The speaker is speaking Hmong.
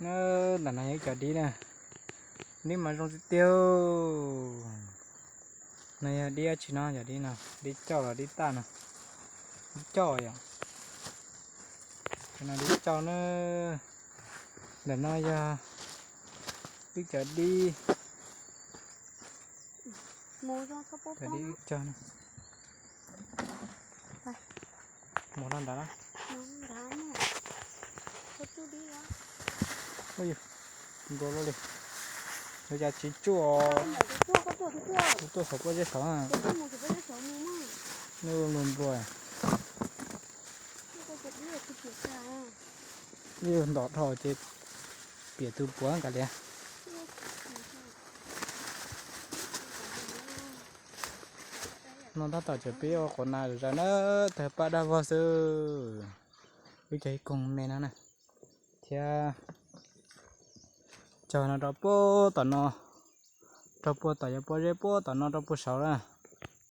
Ntawm no yog ib cov dib na, dib mas zoo tiag tiag. No yog dib dab tsi no, yog dib no, dib cauj los dib taj no, dib cauj yom. Cov no dib cauj na, ntawm no yog ib cov dib, cov dib cauj na. Mus no nrad na. Nplua luaj li. Yuav cas tsis tsuaj, tuaj saum pob zeb saud na. Nplua nplua. Ib ntom dhau ces piam tus puav kav liam. No tab tom tseem pib ua quav na zom zaws na, tawg paj dab vog xwb. Wb cov ib koog me no na, thiab cog no rau puag tom no, rau puag tom yog pob zeb puag tom no rau puag saud na.